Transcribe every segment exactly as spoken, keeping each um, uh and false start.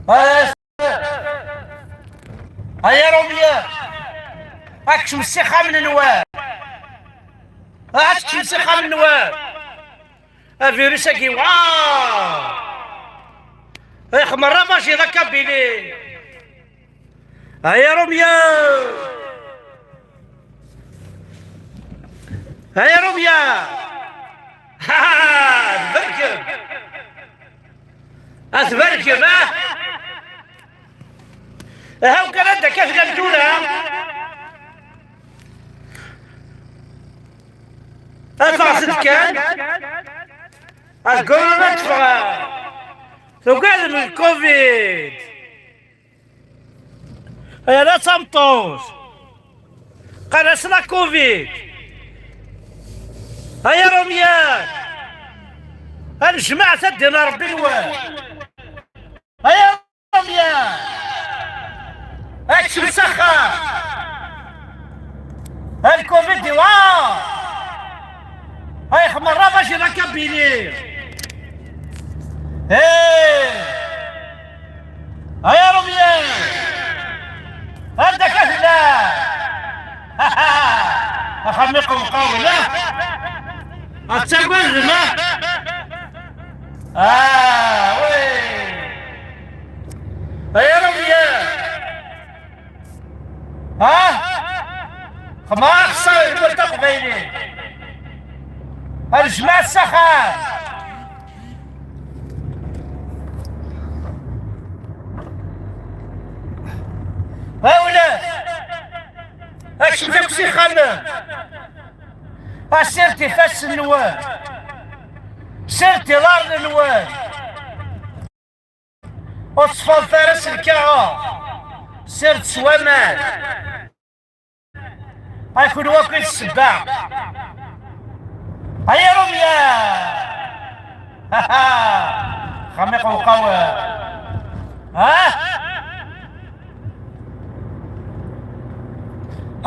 Ay, ay Irumyen! Ad kecmen s ixxamen-nwen! Ad kecmen s ixxamen-nwen! Avirus-agi, wa! Ixmer ravage la Kabylie! Ay Irumyen! Ay Irumyen! Ha, ha, ha, tberkem! A tberkem, ah! Aha, ukan anda akka tellam tura? Afeɣ-t-id kan! Azgur ad teffɣem! Tugadem lkovid! Ay ala d tameṭṭut! Qqar-as la covid! Ay Irumyen! A nejmaɛet a ddin Ṛebbi-nwen! Ay Irumyen! Ad kecmen s axxam! A lkovid iwa! Ay xmer ravage la Kabylie! Hey! Ay Irumyen! Anda akka tella? Axxam iqewqawen, ah! Ad tagadem, ah! Ah, oui! Ay Irumyen! Ha? Xma axṣar i tmurt taqbaylit. A nejmaɛet s axxam! A ulac! Akcem akk s ixxamen! Asirt ifassen-nwen! Sirt iḍarren-nwen! Ur teṣfalt ara s lkaɣeḍ, sirt s waman. Ay kunwi akk i d ssebba. Ay Irumyen! Axxam iqewqaw. Ha?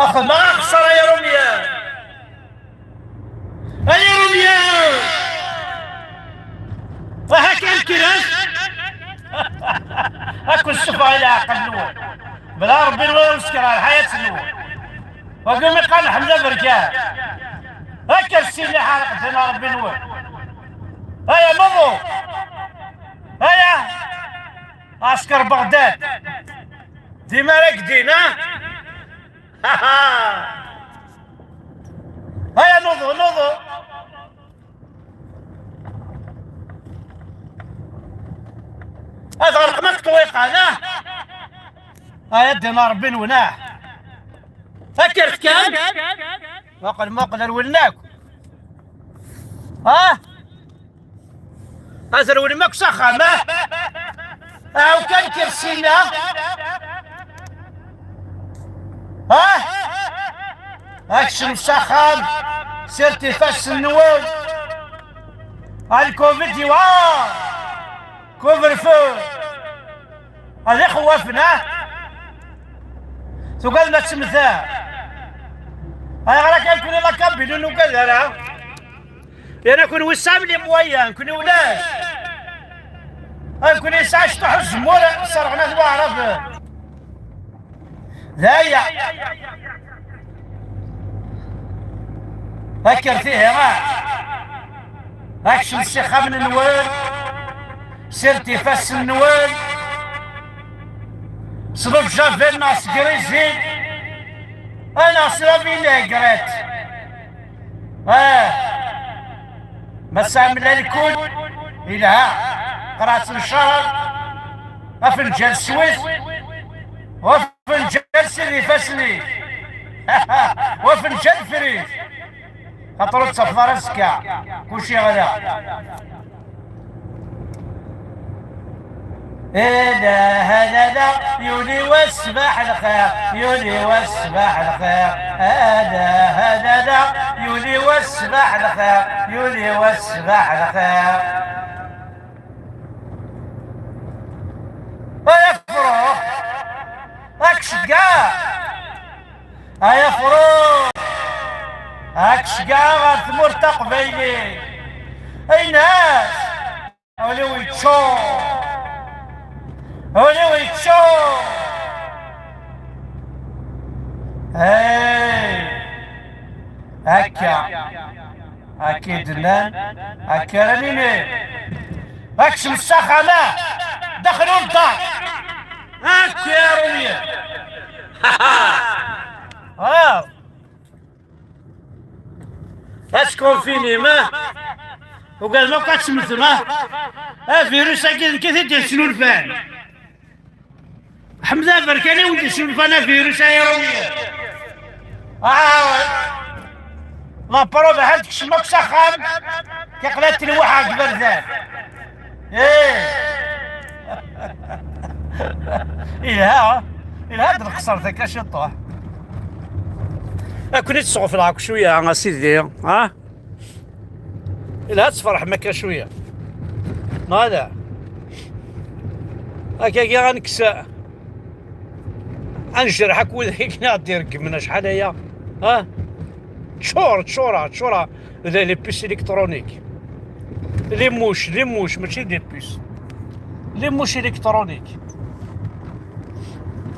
Axxam axeṣṣar ay Irumyen! Ay Irumyen! Aha kan kkret! Ad ken-ssufɣeɣ i leɛqel-nwen. Bla Ṛebbi-nwen ur nesker ɣer ḥayat-nwen. Wagi umi qqaren Ḥmed Aberkan. Akka s sin iḥerq ddin Ṛebbi-nwen. Aya nuḍu! Aya! Ɛesker Beɣdad! Dima ara k-ddin, ha? Aya nuḍu, nuḍu! Ad ɣelqem akk ṭṭwiqan, ah! Aya ddin Ṛebbi-nwen, ah! Kkret kan! Muqel, muqel ar wallen akk! Ah! Ad rewlem akk s axxam, ah! Aw kan kker sina! Ah! Akcem s axxam, sirt ifassen-nwen! Al covid yewɛer! Couvre-feu! Ad ixewwafen, ah! Tugadem ad temmtem! Ayɣer akka nekkni la Kabylie ur nugad ara? Yerna kunwi tesɛam les moyens, nekkni ulac. Nekkni yesɛa cṭuḥ uzemmur, serɣen at Waɛraben. D aya. Kker tihi, ah. Akcem s ixxamen-nwen, sirt ifassen-nwen, s lejjaben neɣ s grizin, neɣ s la vinaigrette. Ah, ma tesɛam lalkul, yelha. Qrɛet n ccer, afenǧal swit, wafenǧal sid ifassen-ik, wafenǧal frit. Xaṭer ur tettafeḍ ara azekka, kulci yeɣli. Ala, ala, ala, yuli wass ṣṣbeḥ lxir, yuli wass ṣṣbeḥ lxir. Ala, ala, ala, yuli wass ṣṣbeḥ lxir, yuli wass ṣṣbeḥ lxir. Ay afrux, ad k-ceggeɛ! Ay afrux, ad k-ceggeɛ ɣer tmurt taqbaylit! Ay nas! Awal-iw yeččur. Ul-iw yeččur. Hey. Akka. Akka i d-nnan. Akka ara nini. Akcem s axxam, ah. Daxel ur ddaṛ. Akka i Rumyen. Ah. Ad tkunfinim, ah. Ugaden akk ad temmtem, ah. Avirus-agi d nekk i t-id-yesnulfan. Ḥmed Aberkan i wen-d-isulfan avirus ay Irumyen. Ah, la preuve, ha tekcem akk s axxam, tiqla telwaḥ deg iberdan. Eh. Ilha, ilha d lqesr takka ciṭuḥ. Ad ken-id-sɣefleɣ akk cwiya, a sidi, ha? Ilha ad tferḥem akka cwiya. Neɣ ala? Akkagi ad nekkes, ad nejreḥ akk wid akken ad d-ireggmen acḥal aya. Ha? Ččur, ččura, ččura. D les puces électroniques. Les mouches, les mouches, mačči des puces. Les mouches électroniques.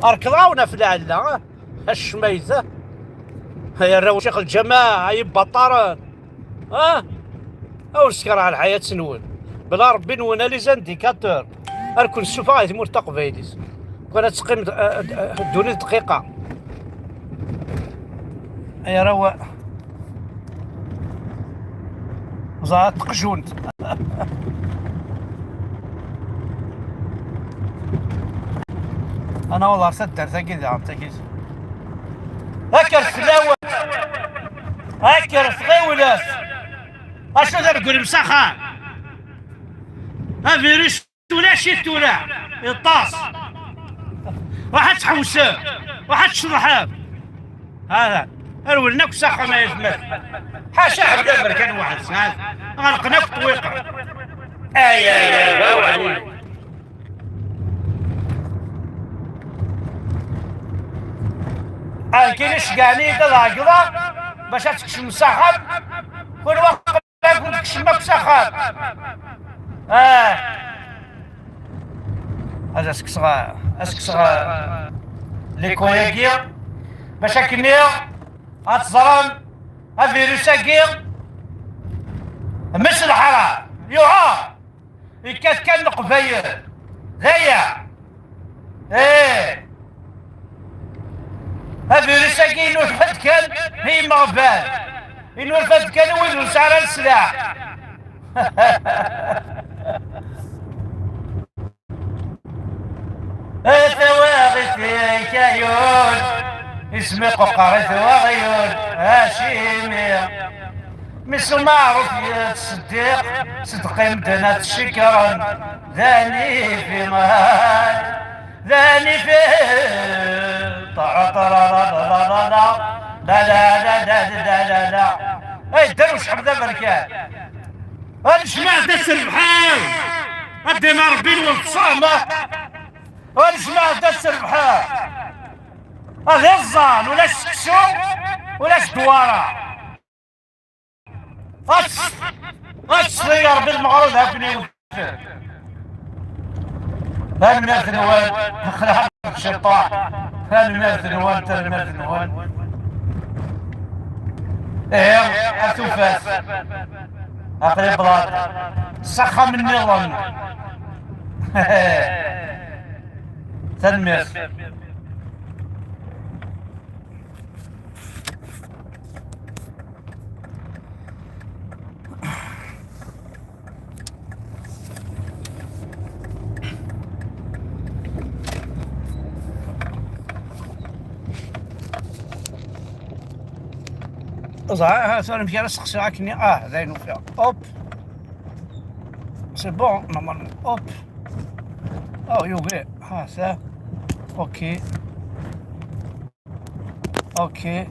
Rkeḍ-awen ɣef lɛella, ha? Acmayt. Ay arraw Ccix Lǧameɛ, ay ibaṭaren. Ah! Ur skerheɣ lḥayat-nwen. Bla Ṛebbi-nwen a les indicateurs. Ar ken-ssufɣeɣ i tmurt taqbaylit. Kan ad teqqim d-, eh, d-, eh, ddunit dqiqa. Ay arraw ẓer taqjunt. Ad naweḍ ɣer taddart-agi daɣen, tagi. Kkret fell-awen! Kkret, ɣiwlet! Acu d argurim s axxam? Avirus ulac-it tura, yeṭṭes. Ruḥ ad tḥewsem, ruḥ ad tceḍḥem. Hada, rewlen akk s axxam ay atmaten. Ḥaca ḥedd aberkan waḥed, ha? Ɣelqen akk ṭṭwiqan. Ay, ay, ay, ay, ay. Akken i ceggɛen-iyi-d ad ɛeggḍeɣ bac ad tkecmem s axxam, kul waqt ad ken-tkecmem akk s axxam. Ah. Ad as-kkseɣ, ad as-kkseɣ likoy-agi, bac akken ad teẓrem avirus-agi, mmi-s n lḥaṛa, yuɛer. Yekkat kan Leqbayel. D aya. Ih. Avirus-agi inulfa-d kan i yimeɣban. Inulfa-d kan i wid ur nesɛi ara leslaḥ. A tawaɣit-ik ay ul, isem iquqer i twaɣyul, acimi? Mmi-s umeɛruf yettseddiq, seddeq i medden ad t-cekkren, d anifi, d anifi. La, la, la. Ay dderwec Ḥmed Aberkan. Ad nejmeɛ-d ass n lḥal. Ad d-ina Ṛebbi n welqsam. Ad nejmeɛ-d ass n lḥal. Ad iẓẓan, ulac seksu, ulac dwara. Ad, ad tesli Ṛebbi lmeɣrib ad ken-iwet. Tanemmirt-nwen, xelɛeɣ ciṭṭaḥ. Tanemmirt-nwen, tanemmirt-nwen. Ihi, ar tufat. Aql-i bḍan s axxam nniḍen. Tanemmirt. Ẓer, ha, tura amek ara steqsiɣ akken. Ah, d ayen ufiɣ. Hop. C'est bon, normalement. Hop. Oh, yugi. Ha, ça. Ok. Ok.